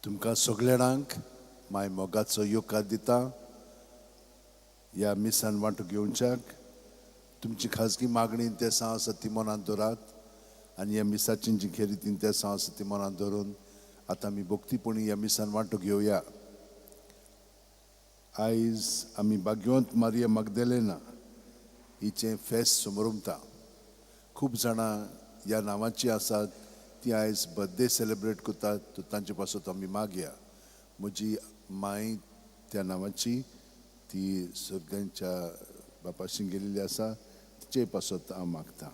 तुमकां सगळ्यांक माय मोगाचो येवकार दिता. ह्या मिसान वांटो घेवच्याक तुमची खाजगी मागणी तेसां आसा ती मनांत दवरात आनी ह्या मिसाची जी खेरीतीन तेसां आसा ती मनांत धरून आतां आमी भक्तीपणी ह्या मिसान वांटो घेवया. आयज आमी भाग्यवंत मारिया मागदेलेना हिचें फेस्त समरमता. खूब जाणां ह्या नांवाची आसात ती आयज बर्थडे सेलेब्रेट करतात, तर तांचे पासत आमी मागया. म्हजी माय त्या नांवाची ती सगळ्यांच्या बापाशी गेल्ली आसा, तिचे पासत हांव मागता.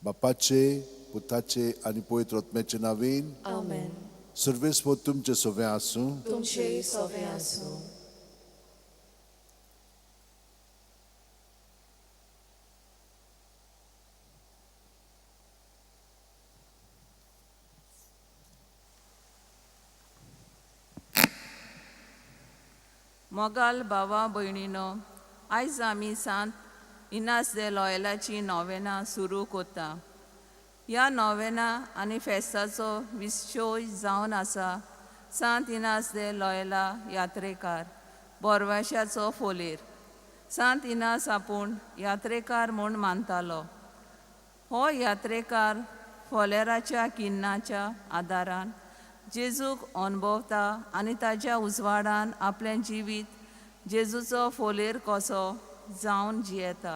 बापाचे, पुताचे आनी पवित्र आत्म्याचे नांवेन आमेन. सर्वेस्पर तुमचें सवें आसूं. तुमचेय सवें आसूं. मोगाल भावा भयणीनो, आयज आमी सांत इनास दे लॉयलाची नोवेनां सुरू कोता. ह्या नोवेनां आनी फेस्ताचो विशय जावन आसा सांत इनास दे लॉयला यात्रेकार बोरवाशाचो फोलेर. सांत इनास आपूण यात्रेकार म्हूण मानतालो. हो यात्रेकार फोलेराच्या किन्नाच्या आदारान जेजूक अणभवता आनी ताज्या उजवाडान आपलें जिवीत जेजूचो फोलेर कसो जावन जियेता.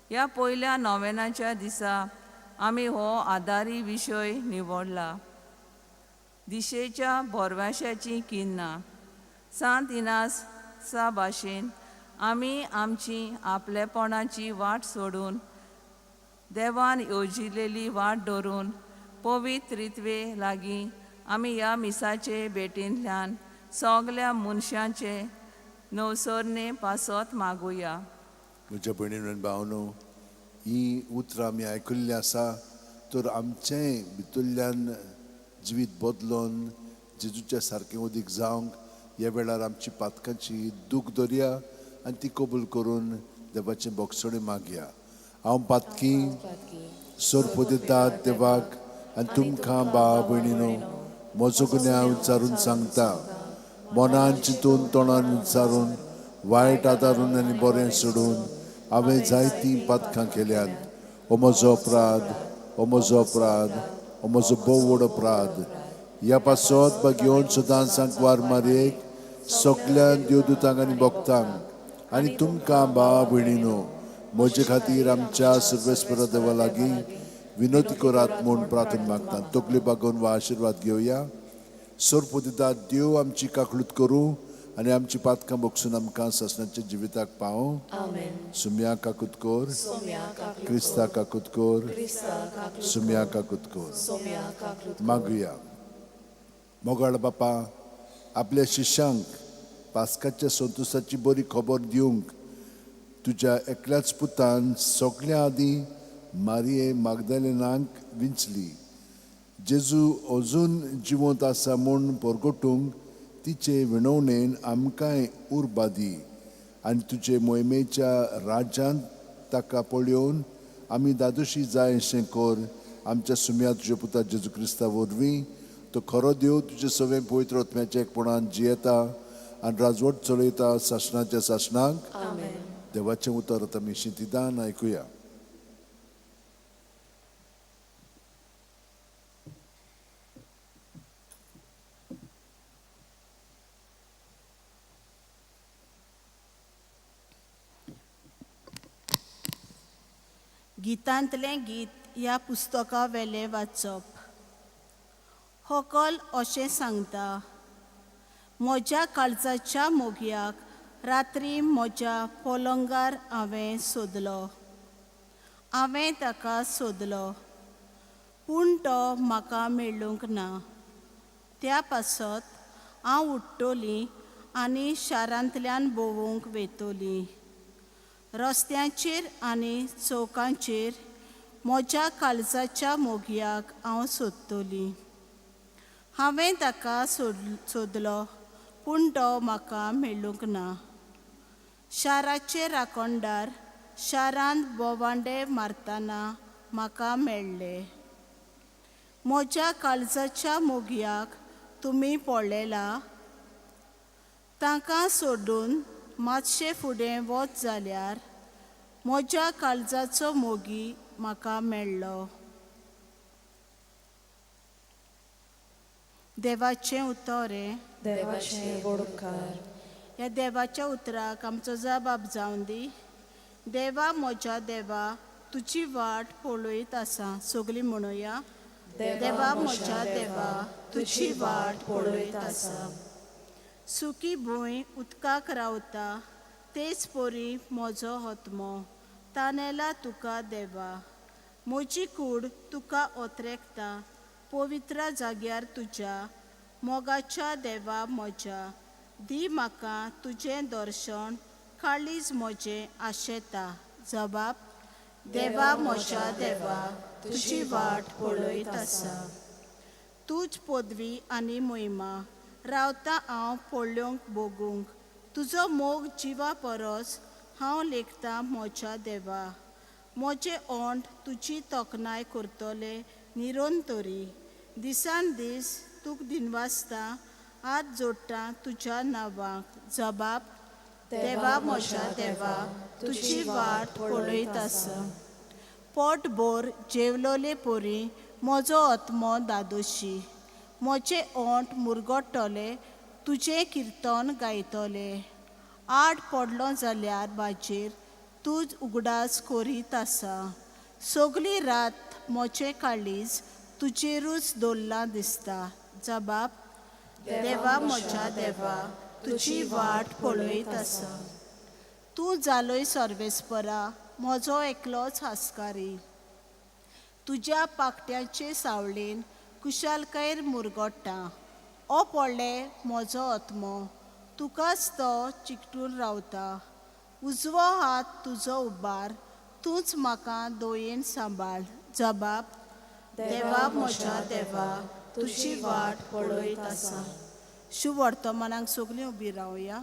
ह्या पयल्या नोवेनाच्या दिसा आमी हो आदारी विशय निवडला, दिशेच्या बोरवाशाचीं किन्नां. सांत इनासा भाशेन आमी आमची आपलेपणाची वाट सोडून देवान येवजिलेली वाट धरून पवित्र रित्वे लागीं आमी ह्या मिसाचे भेटींतल्यान सगल्या मनशांचे नवसरणे पासत मागुया. म्हज्या भयणीन आनी भावनो, ही उतरां आमी आयकुल्लीं आसा तर आमचें भितरल्यान जिवीत बदलून जेजूच्या सारकें उदीक जावंक ह्या वेळार आमची पातकांची दूख दरया आनी ती कबूल करून देवाचें बोगसणें मागया. हांव पातकी सोरपोदितात देवाक आनी तुमकां भाव भयणीनो म्हजो गुन्यांव विचारून सांगता. मनान चिंतून तोंडान विचारून वायट आदारून आनी बरें सोडून हांवें जायतीं पातकां केल्यांत. हो म्हजो अपराध, हो म्हजो अपराध, हो म्हजो भोव व्हड अपराध. ह्या पासत भाग्योवन सदां सांकवार मारयेक सगल्यान देवदूतांक आनी भक्तांक आनी तुमकां भाव भयणीनो म्हजे खातीर आमच्या सर्वेस्परा देवा लागीं विनोती करात म्हूण प्रार्थना मागता. तकली बागोवन वा आशिर्वाद घेवया. सोरपोदिता देव आमची काकळूत करूं आनी आमची पातकां बगसून आमकां सासणाच्या जिविताक पावूं. सुम्या काकूत कर, क्रिस्ता काकूत कर, सुम्या काकूत कर. मागुया. मोगाळ बापा, आपल्या शिष्यांक पास्काच्या संतोसाची बरी खबर दिवंक तुज्या एकल्याच पुतान सगल्या आदीं मारिये मागदालेनाक विंचली. जेजू अजून जिवंत आसा म्हूण परगटूंक तिचे विणवणेन आमकांय उर्बा दी आनी तुजे मोहिमेच्या राज्यांत ताका पळोवन आमी दादोशी जाय अशें कर. आमच्या सुम्या तुज्या पुता जेजू क्रिस्ता वरवीं तो खरो देव तुजे सवें पवित्र आत्म्याच्या एकपणान जियेता आनी राजवट चलयता सासणाच्या सासणाक. देवाचें उतर आतां आमी शिंतिदान आयकुया. गितांतलें गीत ह्या पुस्तका वेलें वाचप. होकल अशें सांगता, म्हज्या काळजाच्या मोगयाक रात्री म्हज्या पलंगार हांवें सोदलो, हांवें ताका सोदलो, पूण तो म्हाका मेळूंक ना. त्या पासत हांव उठ्ठली आनी शारांतल्यान भोंवूंक वेतली. रस्त्यांचेर आनी चौकांचेर म्हज्या काळजाच्या मोगयाक हांव सोदतली. हांवें ताका सोदलो, पूण तो म्हाका मेळूंक ना. शाराचे राखणदार शारांत भोवांडे मारतना म्हाका मेळ्ळे. म्हज्या काळजाच्या मोगयाक तुमी पळयला? तांकां सोडून मातशें फुडें वच जाल्यार म्हज्या काळजाचो मोगी म्हाका मेळ्ळो. देवाचें उतर हें. देवाचें व्हड उपकार. ह्या देवाच्या उतराक आमचो जबाब जावन दी. देवा म्हज्या देवा, तुजी वाट पळयत आसा. सगळीं म्हणुया, देवा म्हज्या देवा, तुजी वाट पळयत आसा. सुकी भूंय उदकाक रावता, तेच परी म्हजो आत्मो तानेला तुका देवा. म्हजी कूड तुका ओतरेकता पवित्र जाग्यार तुज्या मोगाच्या देवा म्हज्या. दी म्हाका तुजें दर्शन, काळीज म्हजें आशेता. जबाब, देवा म्हज्या देवा, तुजी वाट पळयत आसा. तूच पदवी आनी मोहिमा रावता हांव पळोवंक भोगूंक. तुजो मोग जिवा परस हांव लेखता म्हज्या देवा. म्हजे ओंठ तुजी तोखणाय करतले निरंतरी. दिसान दीस तुका दिनवासता, हात जोडटा तुज्या नांवाक. जबाब, देवा म्हज्या देवा, तुजी वाट पळयत आसा. पोटभर जेवलोले परी म्हजो आत्मो दादोशी. म्हजे ओंठ मुरगट्टले तुजें किर्तन गायतले. आड पडलो जाल्यार बाजेर तूं उगडास करीत आसा. सगली रात म्हजें काळीज तुजेरूच दवरलां दिसता. जबाब, देवा म्हज्या देवा, तुजी वाट पळयत आसा. तूं जालोय सर्वेस्परा, म्हजो एकलोच हास्कारी. तुज्या पाकट्याचे सावळेन कुशालकायेर मुरगट्टा. ओ पडले म्हजो आत्मो, तुकाच तो चिकटून रावता. उजवो हात तुजो उबार, तूंच म्हाका दोयेन सांबाळ. जबाब, देवा म्हज्या देवा, तुजी वाट पळयत आसा. शुभ वर्तमानाक सगळीं उबी रावया.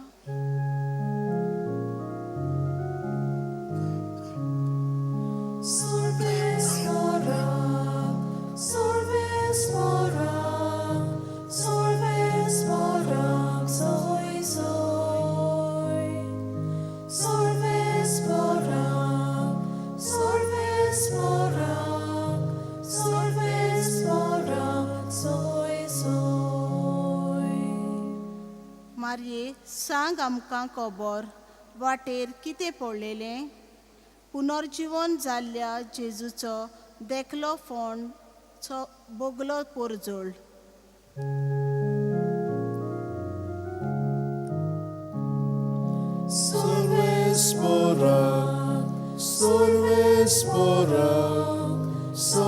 मारये, सांग आमकां खबर, वाटेर कितें पळयलें? पुनर्जिवन जाल्ल्या जेजूचो देखलो फोंड बोगलो पोरजोळ.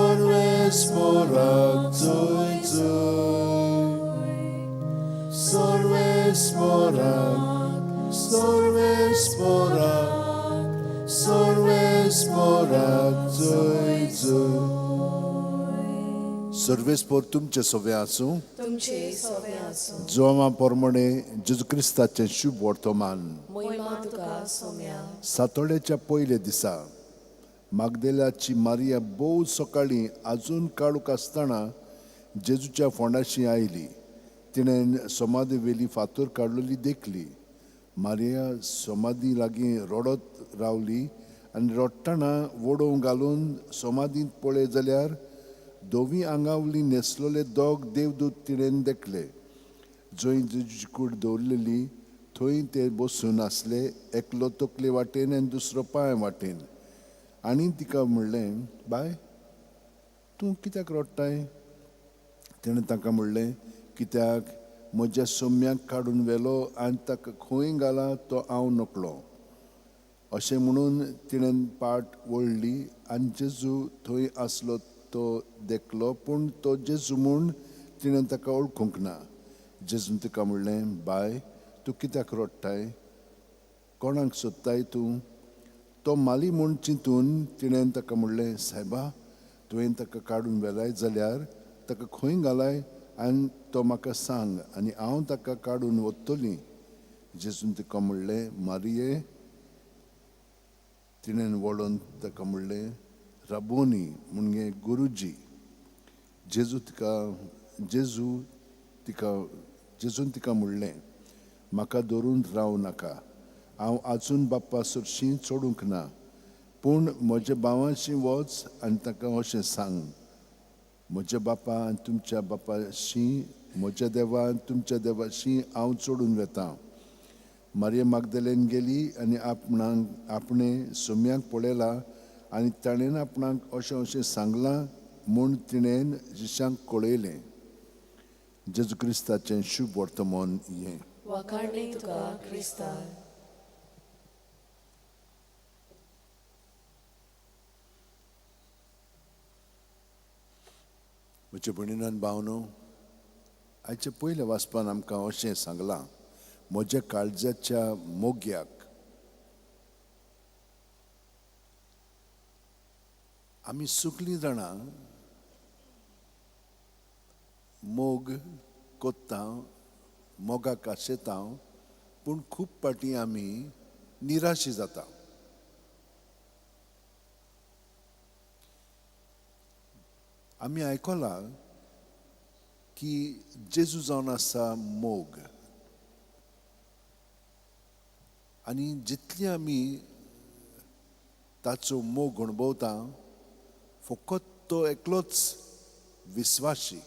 सर्वेस्पोराक, जोय जोय. सर्वेस्पोराक, सर्वेस्पोराक, सर्वेस्पोराक, जोय जोय. सर्वेस्पोर तुमचे सोवे आसूं. तुमचे सोवे आसूं. जोमा प्रमाणे जेजू क्रिस्ताचें शुभ वर्तमान. मोहिमा तुका सोम्या. सातोळ्याच्या पयल्या दिसा मागदेलाची मारिया भोव सकाळीं आजून काळूक आसतना जेजूच्या फोंडाशी आयली. तिणें समाधी वेली फातोर काडलेली देखली. मारिया समाधी लागीं रडत रावली आनी रडटना वडोवंक घालून समाधींत पळय जाल्यार धवी आंगावली न्हेसलेले दोग देवदूत तिणें देखले. जंय जेजूची कूड दवरलेली थंय ते बसून आसले, एकलो तकले वाटेन आनी दुसरो पांय वाटेन. आनी तिका म्हणलें, बाय, तूं कित्याक रडटाय? तेणें तांकां म्हणलें, कित्याक म्हज्या सोम्याक काडून व्हेलो आनी ताका खंय घाला तो हांव नकळो. अशें म्हणून तिणें पाट वळ्ळी आनी जेजू थंय आसलो तो देखलो, पूण तो जेजू म्हूण तिणें ताका वळखूंक ना. जेजून तिका म्हणलें, बाय, तूं कित्याक रडटाय? कोणाक सोदताय तूं? तो माली म्हूण चिंतून तिणें ताका म्हणलें, सायबा, तुवें ताका काडून व्हेलाय जाल्यार ताका खंय घालाय आनी तो म्हाका सांग आनी हांव ताका काडून वतली. जेजून तिका म्हणलें, मारिये. तिणें वळोन ताका म्हणलें, राबोनी, म्हणजे गुरुजी. जेजून तिका म्हणलें, म्हाका धरून रावं नाका, हांव आजून बाप्पा सरशीं चडूंक ना, पूण म्हज्या भावांशी वच आनी ताका अशें सांग, म्हज्या बापा आनी तुमच्या बापाशी, म्हज्या देवा आनी तुमच्या देवाशी हांव चडून वेता. मारिया मागदलेन गेली आनी आपणें सोम्याक पळयला आनी ताणें आपणाक अशें अशें सांगलां म्हूण तिणें शिश्यांक कळयलें. जेजू क्रिस्ताचें शुभ वर्तमान हें. वाखाणणी तुका क्रिस्ता. म्हज्या भयणीन भावनो, आयच्या पयल्या वाचपान आमकां अशें सांगलां, म्हज्या काळजाच्या मोग्याक. आमी सगळीं जाणां मोग कोत्ता, मोगाक आशेता, पूण खूब फावटी आमी निराशी जाता. आमी आयकलां की जेजू जावन आसा मोग, आनी जितली आमी ताचो मोग अणभवता, फकत तो एकलोच विस्वाशी.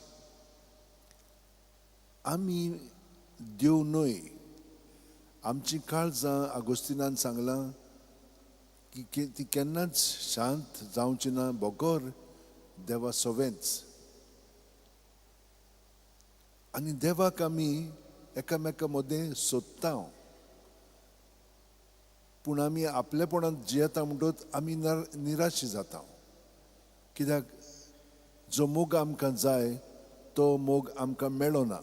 आमी देव न्हय. आमची काळजां, आगोस्तिनान सांगलां की ती केन्नाच शांत जावची ना बगर देवा सवेंच. आनी देवाक आमी एकामेका मदें सोदता, पूण आमी आपलेपणांत जियेता म्हणटच आमी निराशी जाता. कित्याक जो मोग आमकां जाय तो मोग आमकां मेळना.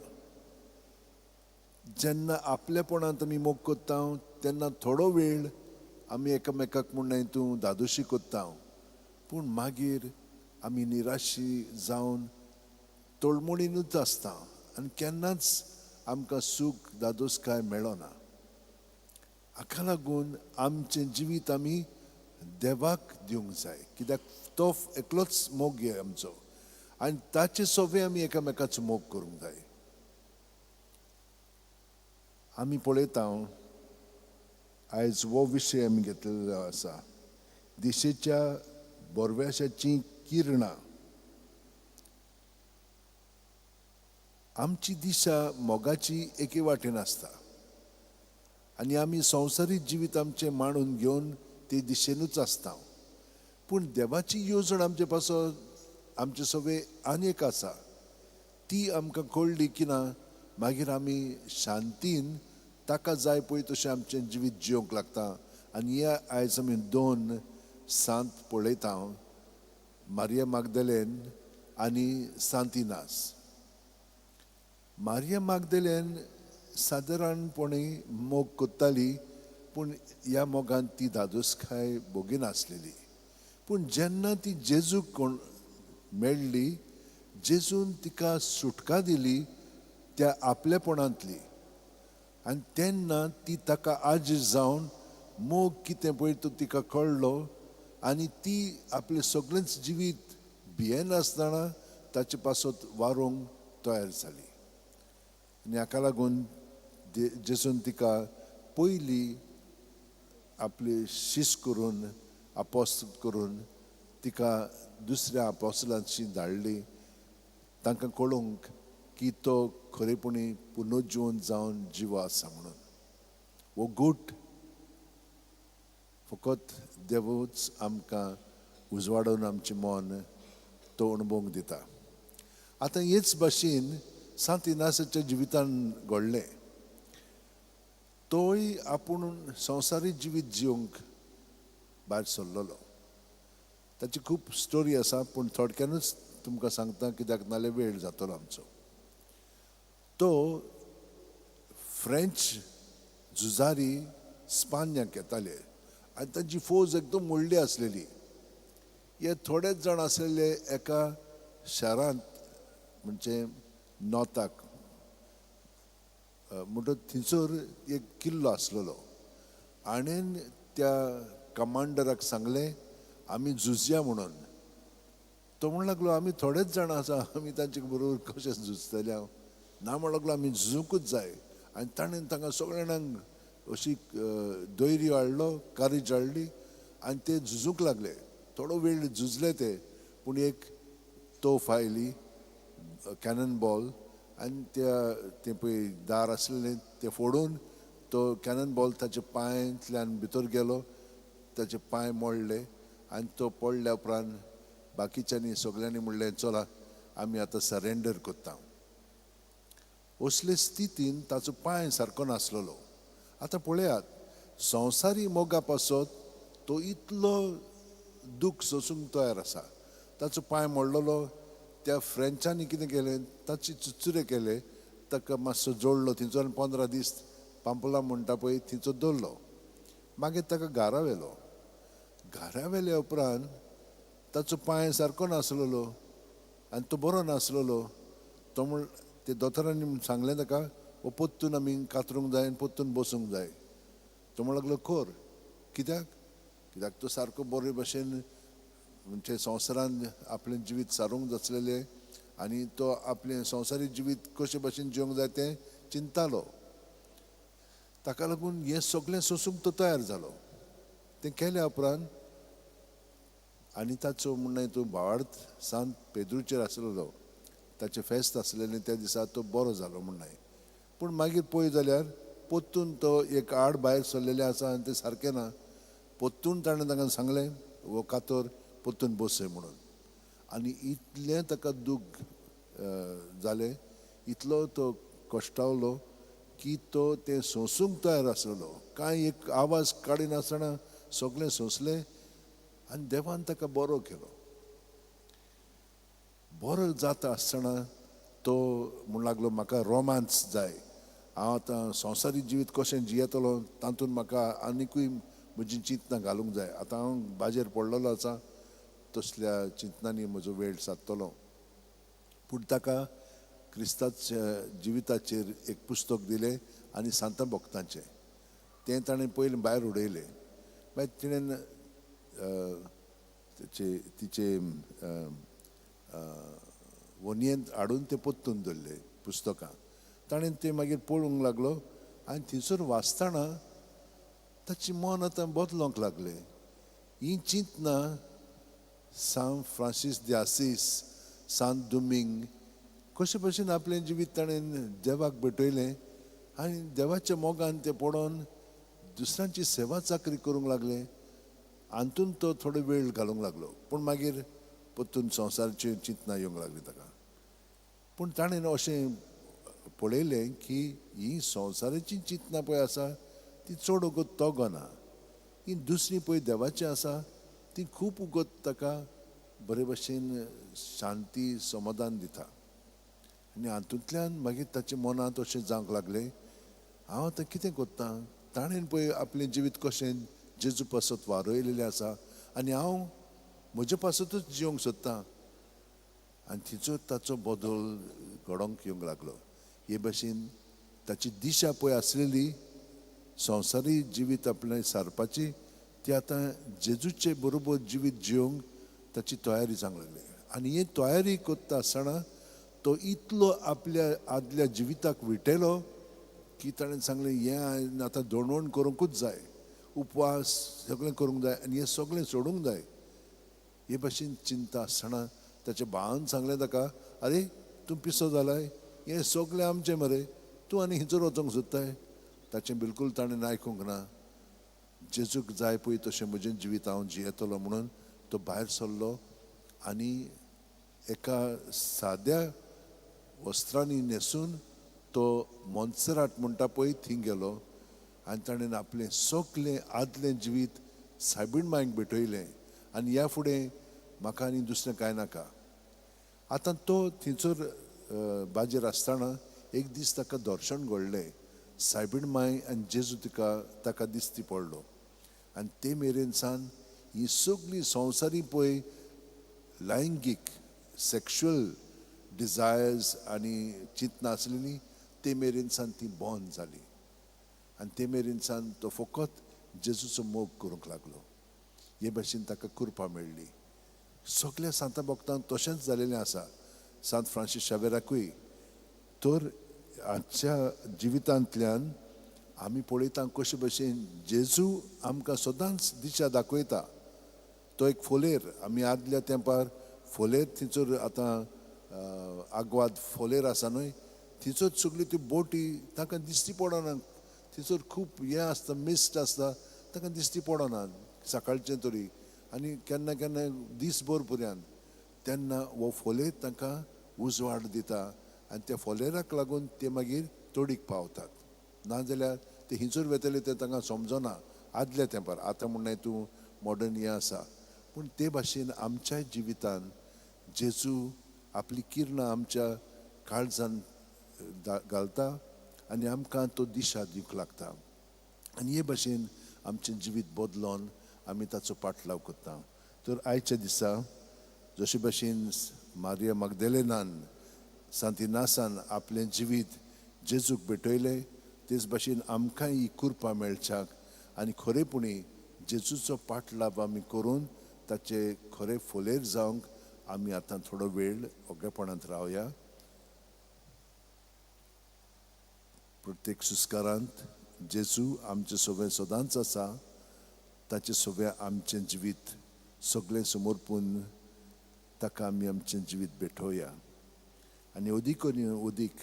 जेन्ना आपलेपणांत आमी मोग करता तेन्ना थोडो वेळ आमी एकामेकाक म्हणून तूं धादोशी करता, पूण मागीर आमी निराशी जावन तळमळीनूच आसता आनी केन्नाच आमकां सूख धादोसकाय मेळना. हाका लागून आमचें जिवीत आमी देवाक दिवंक जाय, कित्याक तो एकलोच मोग आमचो आनी ताचे सवे आमी एकामेकाचो मोग करूंक जाय. आमी पळयता आयज हो विशय आमी घेतलेलो आसा, दिशेच्या बोरव्याशाचीं किरणां. आमची दिशा मोगाची एके वाटेन आसता आनी आमी संवसारीक जिवीत आमचें मांडून घेवन ते दिशेनूच आसता, पूण देवाची येवजण आमचे पासत आमचे सगळे आनी एक आसा, ती आमकां कळ्ळी की ना मागीर आमी शांतीन ताका जाय पळय तशें आमचें जिवीत जिवंक लागता. आनी ह्या आयज आमी दोन सांत पळयता, मारिया मागदलेन आनी सांतिनास. मारिया मागदलेन सादारणपणे मोग करताली, पूण ह्या मोगान ती धादोसकाय भोगिनासलेली. पूण जेन्ना ती जेजूक कोण मेळ्ळी, जेजून तिका सुटका दिली त्या आपलेपणांतली, आनी तेन्ना ती ताका आजीज जावन मोग कितें पळय तो तिका कळ्ळो आनी ती आपलें सगळेंच जिवीत भियेनासतना ताचे पासत वारोवंक तयार जाली. आनी हाका लागून जेजून तिका पयली आपली शीस करून आपोस्त करून तिका दुसऱ्या आपोस्लांशी धाडली, तांकां कळोवंक की तो खरेपणी पुनर्जीवन जावन जिवो आसा म्हणून. हो गूट फकत देवूच आमकां उजवाडून आमचें मन तो अणभवंक दिता. आतां हेच भाशेन सांत इनासाच्या जिवितान घडलें. तोय आपूण संवसारी जिवीत जिवंक भायर सरलेलो. ताची खूब स्टोरी आसा, पूण थोडक्यानूच तुमकां सांगता कित्याक नाल्यार वेळ जातलो आमचो. तो फ्रेंच झुजारी स्पान्याक येताले आनी तांची फौज एकदम व्हडली आसलेली. हे थोडेच जाण आसलेले एका शारांत, म्हणजे नॉताक म्हणटच थंयसर एक किल्लो आसलेलो. आनी त्या कमांडराक सांगलें आमी झुजया म्हणून. तो म्हण लागलो आमी थोडेच जाण आसा, आमी तांचे बरोबर कशें झुजतले? हांव ना म्हण लागलो आमी झुजूंकूच जाय. आनी ताणें तांकां सगळ्या जाणांक अशी धैर्य हाडलो, कारीज हाडली आनी ते झुजूंक लागले. थोडो वेळ झुजले ते, पूण एक तोफ आयली, कॅनन बॉल, आनी त्या तें पळय दार आसलेलें तें फोडून तो कॅनन बॉल ताच्या पांयांतल्यान भितर गेलो, ताचे पांय मोडले आनी तो पडल्या उपरांत बाकीच्यांनी सगळ्यांनी म्हणलें चला आमी आतां सरेंडर करता. असले स्थितीन ताचो पांय सारको नासलेलो. आतां पळयात, संवसारी मोगा पासत तो इतलो दूख सोसूंक तयार आसा. ताचो पांय मोडलेलो, त्या फ्रेंचांनी कितें केलें, ताची चुचुरे केले, ताका मातसो जोडलो थंयच्यान 15 दीस पांपला म्हणटा पळय थंयचो दवरलो. मागीर ताका घरा व्हेलो. घरा व्हेल्या उपरांत ताचो पांय सारको नासलेलो आनी तो बरो नासलेलो. तो म्हण ते दोतोरांनी सांगलें ताका हो पोत्तून आमी कातरूंक जाय आनी पोत्तून बसूंक जाय. तो म्हण लागलो खर, कित्याक कित्याक तो सारको बरे भशेन म्हणजे संवसारान आपलें जिवीत सारूंक जासलेलें आनी तो आपलें संवसारी जिवीत कशे भशेन जिवंक जाय तें चिंतालो. ताका लागून हें सगळें सोसूंक तो तयार जालो. तें केल्या उपरांत आनी ताचो म्हणणें तो भावार्थ सांत पेद्रूचेर आसलेलो, ताचें फेस्त आसलेलें त्या दिसा तो बरो जालो म्हणणें. पूण मागीर पळय जाल्यार पोत्तून तो एक आड भायर सरलेलें आसा आनी तें सारकें ना. पोत्तून ताणें तांकां सांगलें हो कातर पोत्तून बसय म्हणून. आनी इतलें ताका दूख जालें, इतलो तो कश्टावलो की तो तें सोंसूंक तयार आसलेलो. कांय एक आवाज काडिनासतना सगळें सोंसलें आनी देवान ताका बरो केलो. बरो जाता आसतना तो म्हण लागलो म्हाका रोमांस जाय, हांव आतां संवसारी जिवीत कशें जियेतलो तातूंत म्हाका आनिकूय म्हजी चिंतनां घालूंक जाय. आतां हांव बाजेर पडलेलो आसा, तसल्या चिंतनांनी म्हजो वेळ सादतलो. पूण ताका क्रिस्ताच्या जिविताचेर एक पुस्तक दिलें आनी सांता भक्तांचें तें ताणें पयलीं भायर उडयलें. मागीर तिणें तिचे वनयेंत हाडून तें पोत्तून दवरलें पुस्तकां. ताणें तें मागीर पळोवंक लागलो आनी थंयसर वाचतना ताचें मन आतां बदलोंक लागलें. हीं चिंतनां सांत फ्रांसीस दे आसीस, सांत दुमींग कशे भशेन आपलें जिवीत ताणें देवाक भेटयलें आनी देवाच्या मोगान तें पडोवन दुसऱ्यांची सेवा चाकरी करूंक लागलें. हातूंत तो थोडो वेळ घालूंक लागलो. पूण मागीर परतून संवसाराची चिंतनां येवंक लागली ताका. पूण ताणें अशें पळयलें की ही संवसाराची चिंतनां पळय आसा ती चड वगत तगना, ही दुसरी पळय देवाची आसा ती खूब वगत ताका बरे भशेन शांती समाधान दिता. आनी हातूंतल्यान मागीर ताच्या मनांत अशें जावंक लागलें हांव आतां कितें करतां. ताणें पळय आपलें जिवीत कशें जेजू पासत वारयलेलें आसा आनी हांव म्हजे पासतूच जिवंक सोदतां. आनी तिचो ताचो बदल घडोवंक येवंक लागलो. हे भशेन ताची दिशा पळय आसलेली संवसारी जिवीत आपलें सारपाची ती आतां जेजूचे बरोबर जिवीत जिवंक ताची तयारी जावंक लागली. आनी ही तयारी करता आसतना तो इतलो आपल्या आदल्या जिविताक विटयलो की ताणें सांगलें हें आतां दणवण करूंकूच जाय, उपवास सगळें करूंक जाय आनी हें सगळें सोडूंक जाय. हे भशेन चिंता आसतना ताच्या भावान सांगलें ताका, आरे तूं पिसो जालाय, हें सगळें आमचें मरे, तूं आनी हिंचर वचोंक सोदताय. ताचें बिलकूल ताणें आयकूंक ना. जेजूक जाय पळय तशें म्हजें जिवीत हांव जियेतलो म्हणून तो भायर सरलो आनी एका साद्या वस्त्रांनी न्हेसून तो मोन्सेरात म्हणटा पळय थंय गेलो आनी ताणें आपलें सगलें आदलें जिवीत सायबीण मांयक भेटयलें आनी ह्या फुडें म्हाका आनी दुसरें कांय नाका. आतां तो थंयसर बाजेर आसतना एक दीस ताका दर्शन घडलें, सायबीण मांय आनी जेजू तिका ताका दिसती पडलो. आनी ते मेरेन सान ही सगळीं संवसारी पळय लैंगीक सेक्शुअल डिजायर्स आनी चिंतना आसलेली ते मेरेन सान ती बंद जाली आनी ते मेरेन सान तो फकत जेजूचो मोग करूंक लागलो. हे भाशेन ताका कृपा मेळ्ळी. सगल्या सांतां भक्तांक तशेंच जालेलें आसा, सांत फ्रांसीस शावेराकूय. तर आजच्या जिवितांतल्यान आमी पळयता कशे भशेन जेजू आमकां सदांच दिशा दाखयता. तो एक फोलेर, आमी आदल्या तेंपार फोलेर थंयसर आतां आग्वाद फोलेर आसा न्हय, थंयसर सगल्यो त्यो बोटी तांकां दिश्टी पडना, थंयसर खूब हें आसता, मिस्ट आसता, तांकां दिश्टी पडना सकाळचें तरी आनी केन्ना केन्ना दीसभर पर्यंत. तेन्ना हो फोलेर तांकां उजवाड दिता आनी त्या फोलेराक लागून ते मागीर तोडीक पावतात. नाजाल्यार ते हिंसर वेतले ते तांकां समजना आदल्या तेंपार. आतां म्हणलें तूं मॉडर्न हें आसा, पूण ते भाशेन आमच्या जिवितान जेजू आपली किरणां आमच्या काळजान घालता आनी आमकां तो दिशा दिवंक लागता आनी हे भाशेन आमचें जिवीत बदलोन आमी ताचो पाटलाव करता. तर आयच्या दिसा जशे भाशेन मारिया मागदेलेनान सांतिनासान आपलें जिवीत जेजूक भेटयलें, तेच भाशेन आमकांय ही कृपा मेळच्याक आनी खरेपणी जेजूचो पाटलाव आमी करून ताचे खरे फोलेर जावंक आमी आतां थोडो वेळ ओगेपणांत रावया. प्रत्येक सुस्कारांत जेजू आमचे सगळें सदांच आसा, ताचे सगळें आमचें जिवीत सगळें समर्पून ताका आमी आमचें जिवीत भेटोवया. आनी अदीक आनी अदीक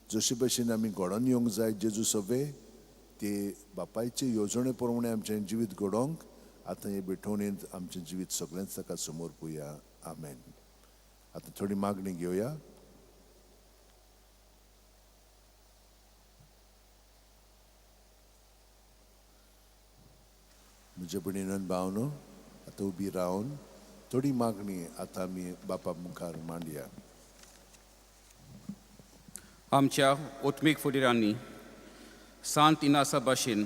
जशे भशेन आमी घडोवन येवंक जाय जेजू सगळे ते बापायचे येवजणे प्रमाणे आमचें जिवीत घडोवंक आतां हे भेटवणेंत आमचें जिवीत सगळेंच ताका समर्पुया. आमेन. आतां थोडी मागणी घेवया. म्हज्या भयणीन भावनो आतां उबी रावन थोडी मागणी आतां आमी बापा मुखार मांडया. आमच्या ओत्मीक फुडिरांनी सांत इनासा भाशेन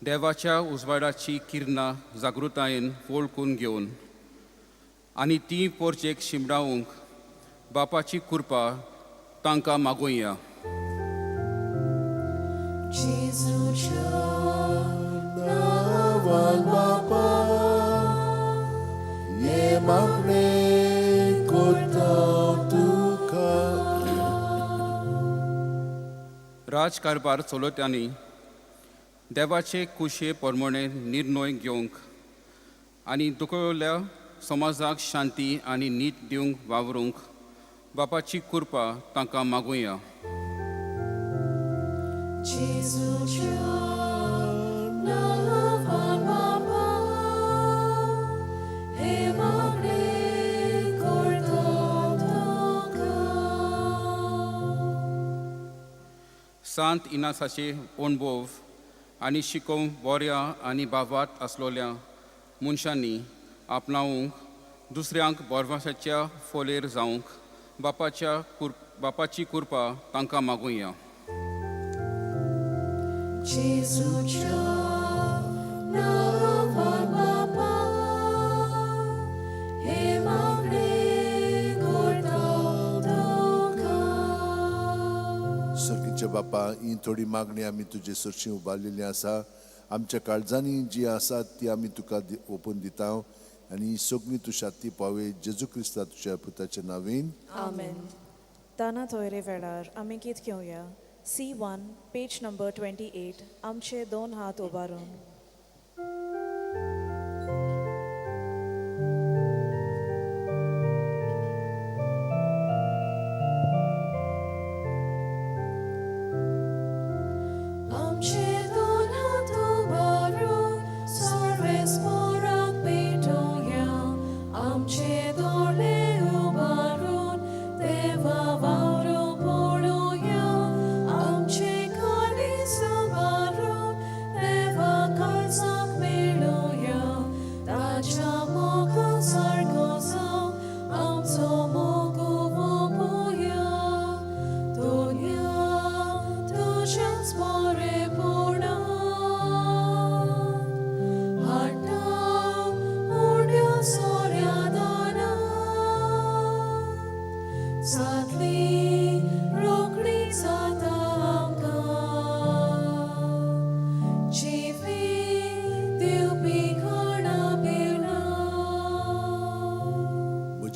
देवाच्या उजवाडाची किरणां जागृतायेन वळखून घेवन आनी ती पोरचेक शिमडावंक बापाची कृपा तांकां मागोवया. नांवान बापा हे मागणें करता तुका. राजकारभार चलयत्यांनी देवाचे कुशे प्रमाणे निर्णय घेवंक आनी दुखवल्ल्या समाजाक शांती आनी नीत दिवंक वावरूंक बापाची कृपा तांकां मागुया. सांत इनासाचे अणभव आनी शिकोवंक बऱ्या आनी भावात आसलोल्या मनशांनी आपणावंक दुसऱ्यांक बरवासाच्या फोलेर जावंक बापाची कृपा तांकां मागुया. सर्गीच्या बापा, ही थोडी मागणी आमी तुजे सरशी उबारलेली आसा. आमच्या काळजांनी जी आसा ती आमी तुका ओपून दिता आनी ही सगळी तूं शांती पावय जेजू क्रिस्ता तुज्या पुताच्या नांवेन. आमेन. ताना थोयरे वेळार आमी गीत घेवया. C1 page number 28. आमचे दोन हात उबारून. आमचे दोळे उबारून देवा.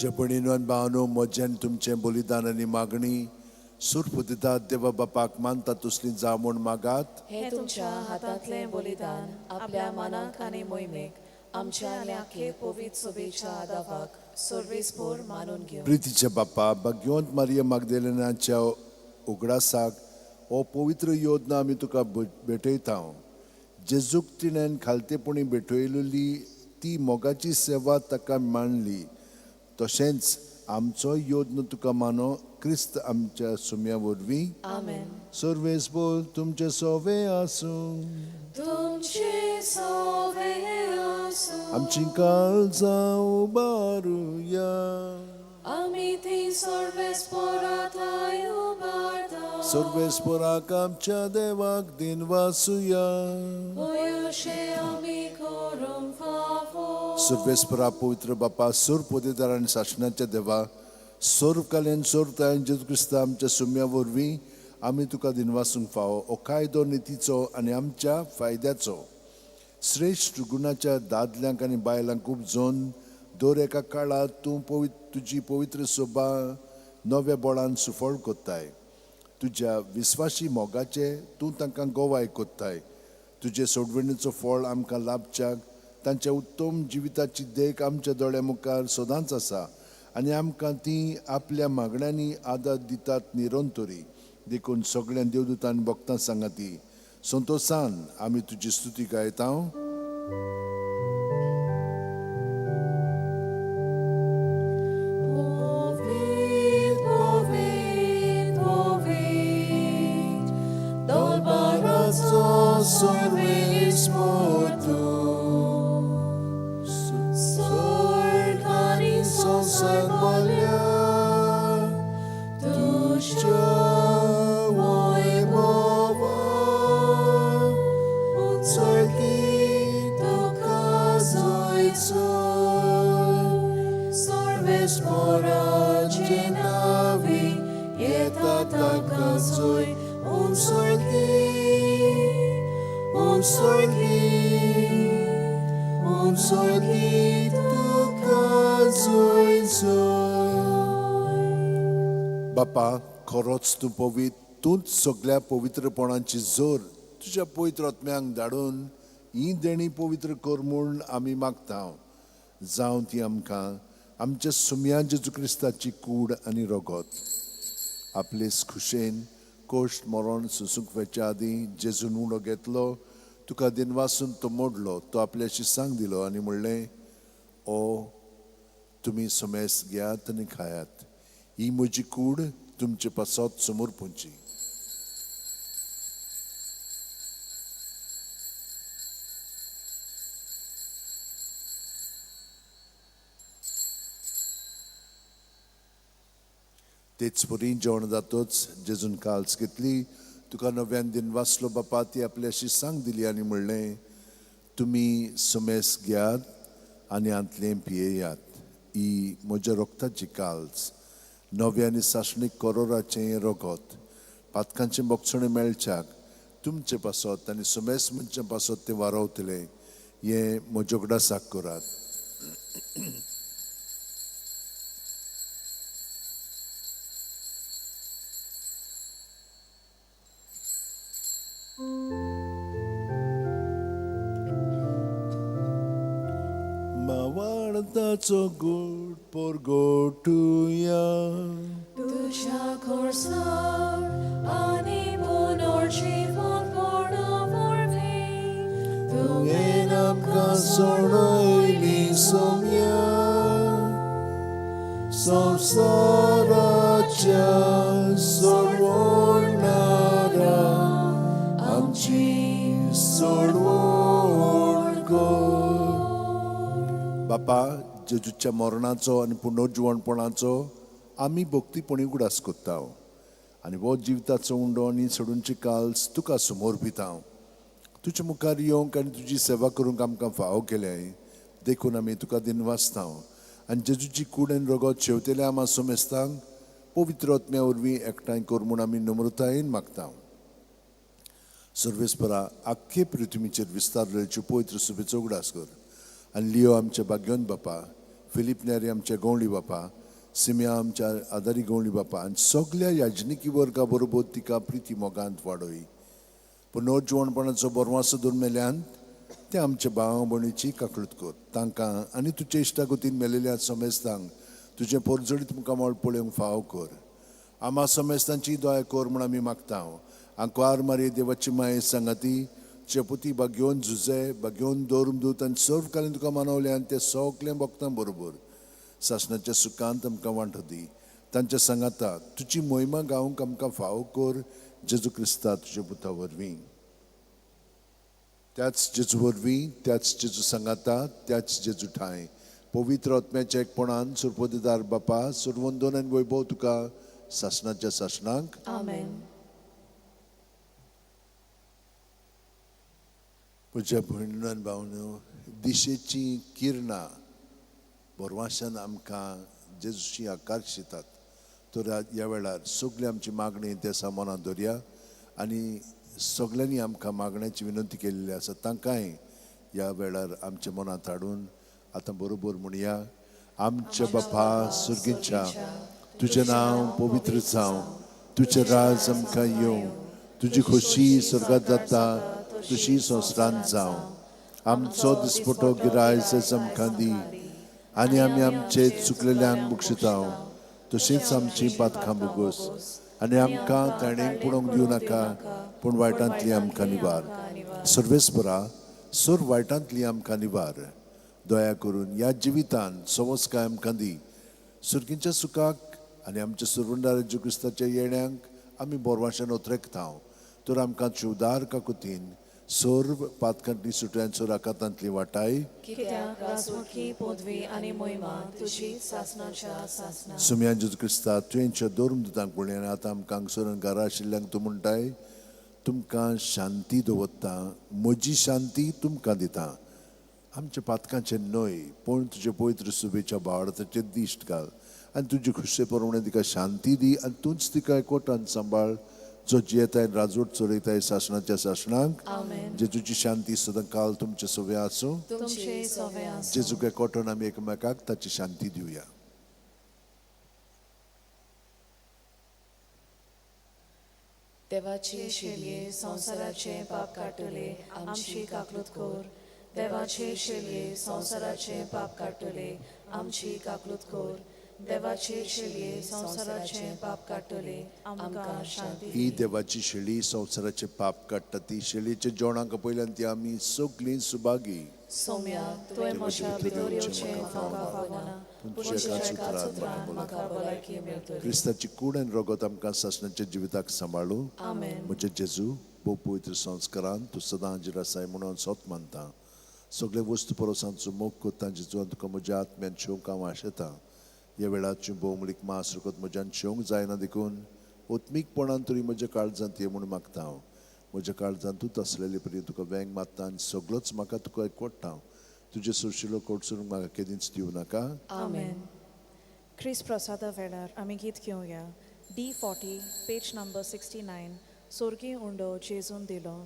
म्हज्या भयणीनो आनी भावनो, म्हजें आनी तुमचें बलिदान आनी मागणी सुरपुदिता देवा बापाक मानता तसली जावं म्हूण मागात. हे तुमच्या हातांतलें बलिदान आपल्या मनाक आनी मोहिमेक आमच्या आनी आख्खे पवित्र सोबेच्या आदावाक सर्वेस्पोर मानून घेवं. प्रितीच्या बापा, भाग्यवंत मारिया मागदेलेनाच्या उगडासाक हो पवित्र योजना आमी तुका भेटयता. जेजूक तिणें खालतेपणी भेटयलेली ती मोगाची सेवा ताका मांडली, तशेंच आमचो योजना तुका मानो क्रिस्त आमच्या सुम्या वरवीं. आमेन. सर्वेस्पोर तुमचे सोवे आसूं. तुमचे सोवे आसूं. आमची काळजां उबारुया. आमी ती सर्वेस्पोराथाय उबारता. सर्वेस्पोराक आमच्या देवाक दिनवासुया. अशें आमी करूंक फावो. सर्वेस्परा पवित्र बापा, सुर पोदेदार आनी सासणाच्या देवा, सर्व काल्यान सर्व तायन जेजू क्रिस्ता आमच्या सुम्या वरवीं आमी तुका दिनवासूंक फावो. हो कायदो नितीचो आनी आमच्या फायद्याचो. श्रेश्ठ गुणाच्या दादल्यांक आनी बायलांक उपजोन दर एका काळार तूं तुजी पवित्र सोबा नव्या बळान सुफळ कोत्ताय. तुज्या विस्वाशी मोगाचे तूं तांकां गोवाय कोत्ताय. तुजे सोडवणीचो फळ आमकां लाभच्याक तांच्या उत्तम जिविताची देख आमच्या दोळ्या मुखार सदांच आसा आनी आमकां ती आपल्या मागण्यांनी आदार दितात निरंतरी. देखून सगळ्यां देवदूतान भक्तां सांगाती संतोसान आमी तुजी स्तुती गायता. बापा, खरोच तूं पवित्र, तूंच सगळ्या पवित्रपणाची जोर तुज्या पवित्र आत्म्यांक धाडून ही देणी पवित्र कर म्हूण आमी मागता. जावं ती आमकां आमच्या सुम्या जेजू क्रिस्ताची कूड आनी रगत. आपले खुशेन कोश्ट मरण सोसूंक वचच्या आदीं जेजून उणो घेतलो, तुका दिनवासून तो मोडलो, तो आपल्याशी सांग दिलो आनी म्हणलें, ओ तुमी समेस घेयात आनी खायात, ही म्हजी कूड तुमचे पासत समोर पुंची. तेच परी जेवण जातच जेजून काल्स घेतली, तुका नव्यान दिन वाचलो बापा, ती आपल्याशी सांग दिली आनी म्हणलें, तुमी समेस घेयात आनी हांतलें पियेयात, ही म्हज्या रोगताची काल्स, नव्या आनी सासणीक करोराचें रगत, पातकांचें बोगसणें मेळच्याक तुमचे पासत आनी समेस मनशां पासत तें वारवतलें, हें म्हज्या उगडासाक करात. मावाळताचो गोड पोरगोटुया तुज्या खोर्सार आनी पुनर्जीवनपणा वरवीं तुवें आमकां सोडयली सोम्या संवसाराच्या सोडवणारा आमची सोडवण कर. बापा, जेजूच्या मरणाचो आनी पुनर्जिवणपणाचो आमी भक्तीपणी उगडास कोत्ता आनी हो जिविताचो उंडो आनी सोडूनची काल्स तुका समोर पिता. तुज्या मुखार येवंक आनी तुजी सेवा करूंक आमकां फावो केलें, देखून आमी तुका दिनवासता आनी जेजूची कूड आनी रगत शेवतेल्या आमा सोमेस्तांक पवित्र आत्म्या वरवीं एकठांय कर म्हूण आमी नम्रतायेन मागता. सर्वेस्परा, आख्खे पृथ्वीचेर विस्तारलेची पवित्र सुबेचो उगडास कर आनी लियो आमच्या भाग्योन बापा फिलीप नेरी आमच्या गवळी बापा, सिमिया आमच्या आदारी गवळी बापा आनी सगल्या याजनिकी वर्गा बरोबर तिका प्रिती मोगांत वाडय. पुनर्जिवणपणाचो बरवासो धरून मेल्यान ते आमच्या भाव भयणीची काकळूत कर. तांकां आनी तुजे इश्टागतीन मेलेल्या समेस्तांक तुजें पोरजडीत मुखामळ पळोवंक फावो कर. आमा समेस्तांची दया कर म्हूण आमी मागता. आंकवार मारये देवाची माये सांगाती चेपुती बागेवन झुजे बागेवन दवरून दूत आनी सर्व कालीन तुका मानवले आनी ते सगळें भक्तां बरोबर सासणाच्या सुखांत आमकां वांटो दी. तांच्या सांगाता तुजी मोहिमा गावंक आमकां फावो कर जेजू क्रिस्ता तुज्या पुता वरवीं. त्याच जेजू वरवीं, त्याच जेजू सांगाता, त्याच जेजू ठांय पवित्र आत्म्याच्या एकपणान सुरपदिदार बापा सुरवंदन आनी वैभव तुका सासणाच्या सासणाक. आमेन. म्हज्या भयणीन आनी भावनो, दिशेचीं किरणां बोरवाशान आमकां जेजूशी आकर्शितात. तर ह्या वेळार सगळी आमची मागणी त्या सामानां दवरया आनी सगळ्यांनी आमकां मागण्याची विनंती केल्ली आसा तांकांय ह्या वेळार आमच्या मनांत हाडून आतां बरोबर म्हणया. आमच्या बापा सुर्गीच्या, तुजें नांव पवित्र जावं, तुजें राज आमकां येवं, तुजी खोशी स्वर्गात जाता तशी संवसारांत जावं. आमचो दिसपटो गिरायस आमकां दी आनी आमी आमचे चुकलेल्यांक बक्षिता तशींच आमची पातकां भोगोस आनी आमकां ताणें पडोवंक दिवं नाका पूण वायटांतली आमकां निवार. सर्वेस्परा सर्व वायटांतली आमकां निवार. दया करून ह्या जिवितान सवस्काय आमकां दी. सुर्गींच्या सुखाक आनी आमच्या सुरवंडार जेजू क्रिस्ताच्या येण्यांक आमी बोरवाशान ओतरेकता. तर आमकां चुवदार काकुतीन सर्व पातकांतली सुटयान सुराकातांतली वाटाय. कित्याक राजमुखी पदवी आनी मोहिमा तुजी सासणाच्या सासणा. सुमयान जेजू क्रिस्ता तुवेंच्या दोन दुतांक पळय आनी आतां आमकां हांगसर घरा आशिल्ल्यांक तूं म्हणटाय, तुमकां शांती दवरता, म्हजी शांती तुमकां दिता. आमच्या पातकांचें न्हय पूण तुजे पवित्र सुबेच्या बावडाचेर दिश्ट घाल आनी तुजे खुशे प्रमाणे तिका शांती दी आनी तूंच तिका एकवटान सांबाळ जो जियेताय राजवट चलयताय सासणाच्या सासणाक. आमेन. जेजूची शांती सदां काल तुमचे सवे आसूं. तुमचे सवे आसूं. जेजूक एकवटान आमी एकमेकाक ताची शांती दिवया. देवाची शेलये संवसाराचें पाप काडटले आमची काकलूत कर. देवाचे शेलये संवसाराचें पाप काडटले आमची काकलूत कर. देवाचे शेलये संवसाराचें पाप काडटले आमकां शांती ही दी. देवाची शेळी संवसाराचें पाप काडटा. ती शेळीच्या जेवणाक पयल्यान ती आमी सगळीं सुभागी. सोम्या, तुवें म्हज्या भितर येवचें म्हाका फावना, पूण तुज्या एकाच उतरान म्हाका भलायकी मेळटली. क्रिस्ताची कूड आनी रगत आमकां सासणाच्या जिविताक सांबाळू. आमेन. म्हजे जेजू, भोव पवित्र संस्कारान तूं सदां हाजीर आसाय म्हणून सोत मानता. सगळे वस्तू परस हांचो मोग करता जेजू आनी तुका म्हज्या आत्म्यान शेवंक हांव आशेतां. ह्या वेळार भोवमूलीक मास रगत म्हज्यान शेवंक जायना देखून ओत्मीकपणान तरी म्हज्या काळजांत ये म्हूण मागता हांव. म्हज्या काळजांत तूंच आसलेले परी तुका वेंग मारता आनी सगळोच म्हाका तुका एकवट्टा. तुजें सुशिलो कोटसून म्हाका केदींच दिवं नाका. आमेन. क्रिस प्रसादा वेळार आमी गीत घेवया. D40 page number 69. सोर्गी उंडो जेजून दिलो.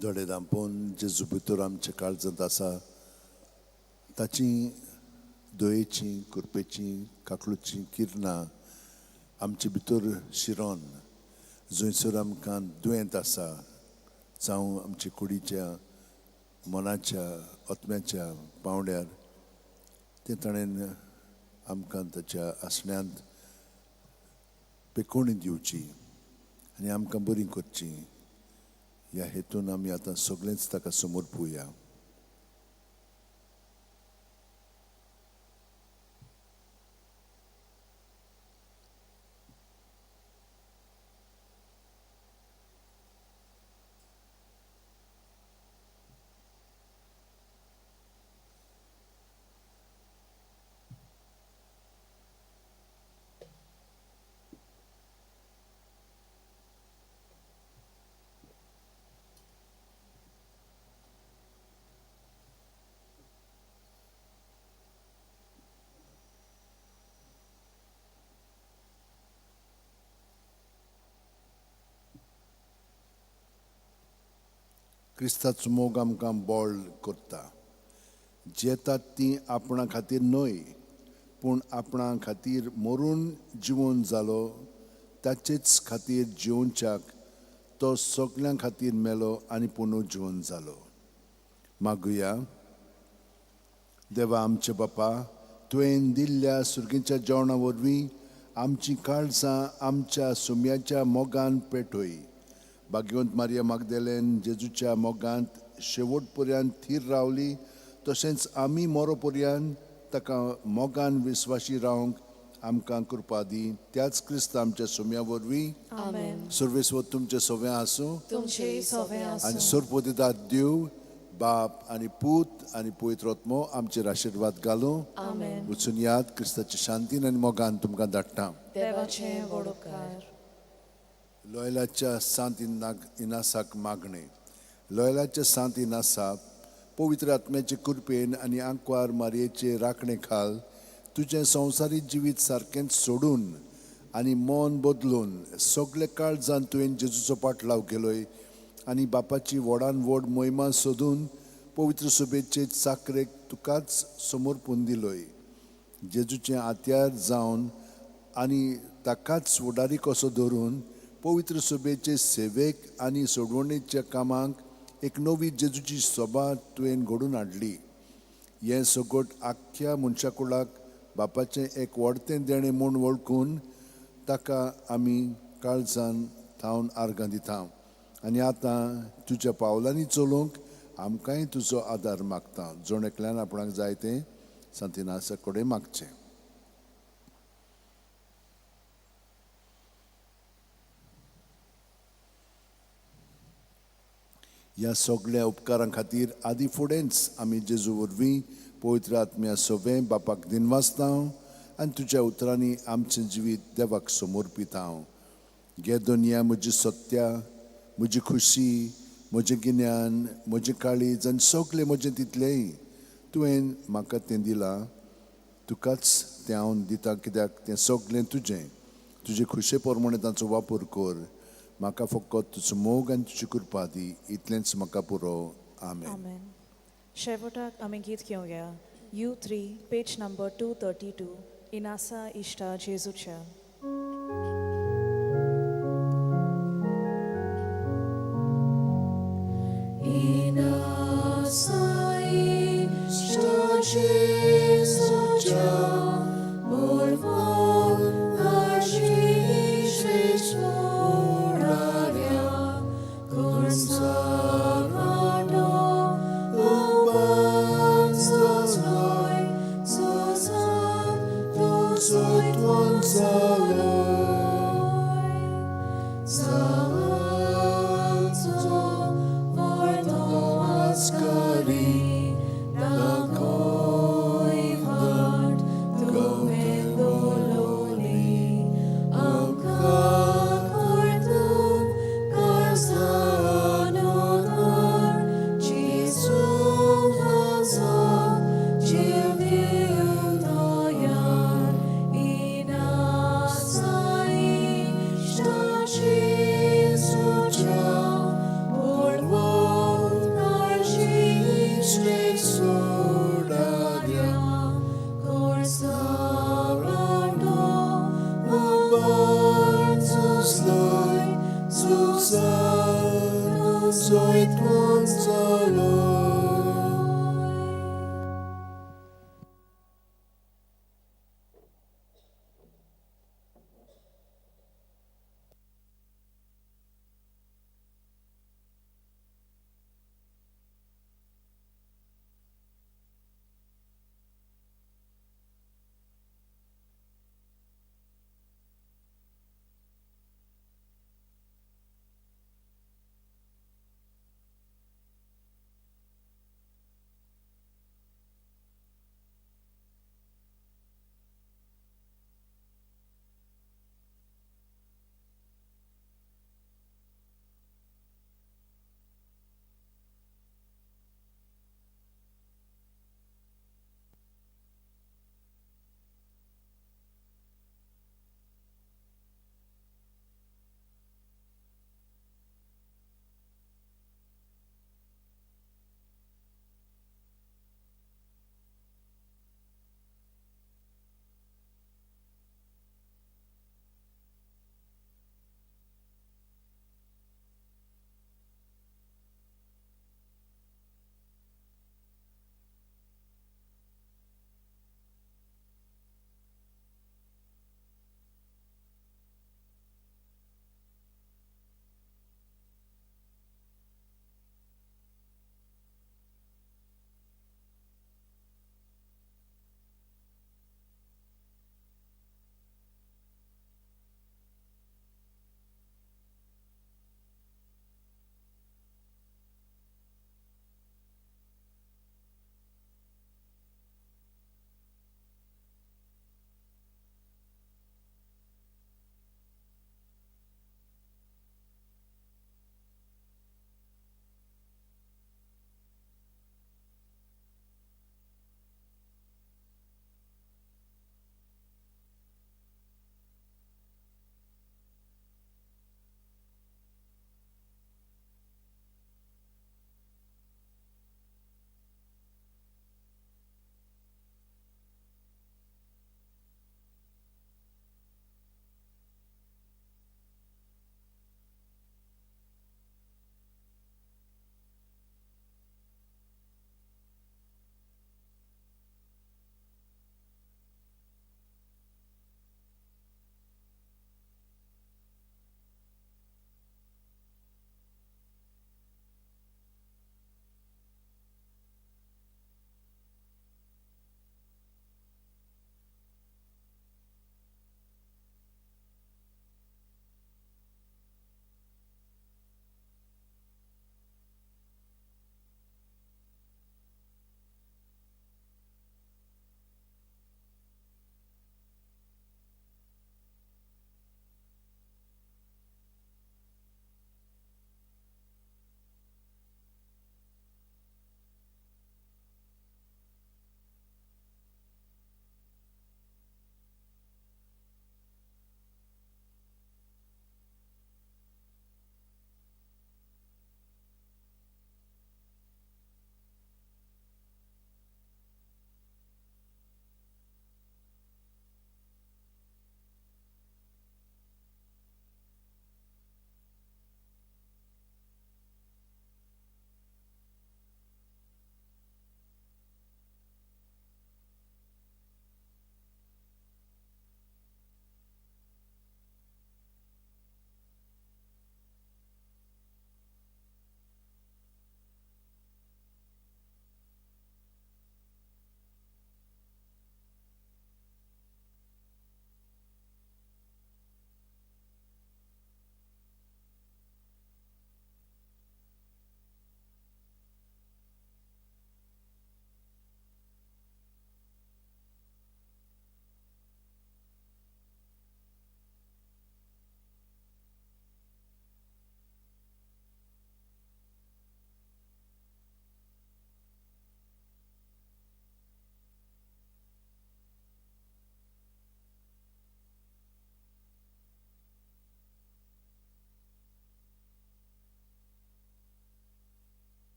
दोळे धांपून जेजू भितर आमच्या काळजांत आसा ताची दयेचीं, कृपेचीं, काकळूचीं किरणां आमचे भितर शिरोन जंयसर आमकां दुयेंत आसा जावं आमच्या कुडीच्या, मनाच्या, आत्म्याच्या पांवड्यार तें ताणें आमकां ताच्या आसण्यांत पेकोवणी दिवची आनी आमकां बरी करची. ह्या हेतून आमी आतां सगळेंच ताका समोर पळोवया. क्रिस्ताचो मोग आमकां बळ करता. जेतात ती आपणा खातीर न्हय पूण आपणा खातीर मरून जिवन जालो ताचेच खातीर जिवनच्याक तो सगल्यां खातीर मेलो आनी पुनू जिवन जालो. मागुया. देवा आमचे बापा, तुवें दिल्ल्या सुर्गीच्या जेवणा वरवीं आमची काळजां आमच्या सुम्याच्या मोगान पेटय. भाग्यवंत मारिया मागदेलेन जेजूच्या मोगांत शेवट पर्यंत थीर रावली तशेंच आमी मोरो पर्यंत ताका मोगान विस्वाशी रावंक आमकां कृपा दी. त्याच क्रिस्त आमच्या सुम्या वरवीं. आमेन. सर्वेस्वर तुमचे सवें आसूं, तुमचेय सवें आनी आसूं. सरपोदिदात देव बाप आनी पूत आनी पवित्र आत्मो आमचेर आशिर्वाद घालूं. आमेन. वचून याद क्रिस्ताच्या शांतीन आनी मोगान तुमकां धाडटा. देवाचें व्हड उपकार. लोयलाच्या सांत इनासाक मागणें. लोयलाच्या सांत इनासाक पवित्र आत्म्याचे कृपेन आनी आंकवार मारयेचे राखणे खाल तुजें संवसारीक जिवीत सारकेंच सोडून आनी मन बदलून सगळे काळजान तुवें जेजूचो पाटलाव केलोय आनी बापाची व्हडान व्हड मोहिमा सोदून पवित्र सभेचे चाकरेक तुकाच समर्पून दिलोय. जेजूचें आत्यार जावन आनी ताकाच फुडारी कसो धरून पवित्र सभेचे सेवेक आनी सोडवणेच्या कामाक एक नवी जेजूची सभा तुवें घडून हाडली. हें सगट आख्ख्या मनशाकुळाक बापाचें एक व्हडतें देणें म्हूण वळखून ताका आमी काळजान थावन आर्गां दिता आनी आतां तुज्या पावलांनी चलोवंक आमकांय तुजो आदार मागता. जण एकल्यान आपणाक जाय तें सांतिनासा कडेन मागचें. ह्या सगळ्या उपकारां खातीर आदी फुडेंच आमी जेजू वरवीं पवित्र आत्म्या सवें बापाक दिनवासता आनी तुज्या उतरांनी आमचें जिवीत देवाक समर्पिता. घे दुनिया म्हजी सत्या, म्हजी खुशी, म्हजें गिन्यान, म्हजें काळीज आनी सगळें म्हजें तितलेंय तुवें म्हाका तें दिलां. तुकाच तें हांव दिता कित्याक तें सगळें तुजें. तुजे खुशे प्रमाणे तांचो वापर कर. म्हाका फकत तुजो मोग आनी तुजी कृपा दी, इतलेंच म्हाका पुरो. आमेन. आमेन. शेवटाक आमी गीत घेवया. U3 page number 232. इनासा इश्टा जेजूच्या. Inasa ishta Jezucha, morvol arshishvishvoraria, consagrado ubanzazloi, susanto soituanzaloi. जैतवंत जालो.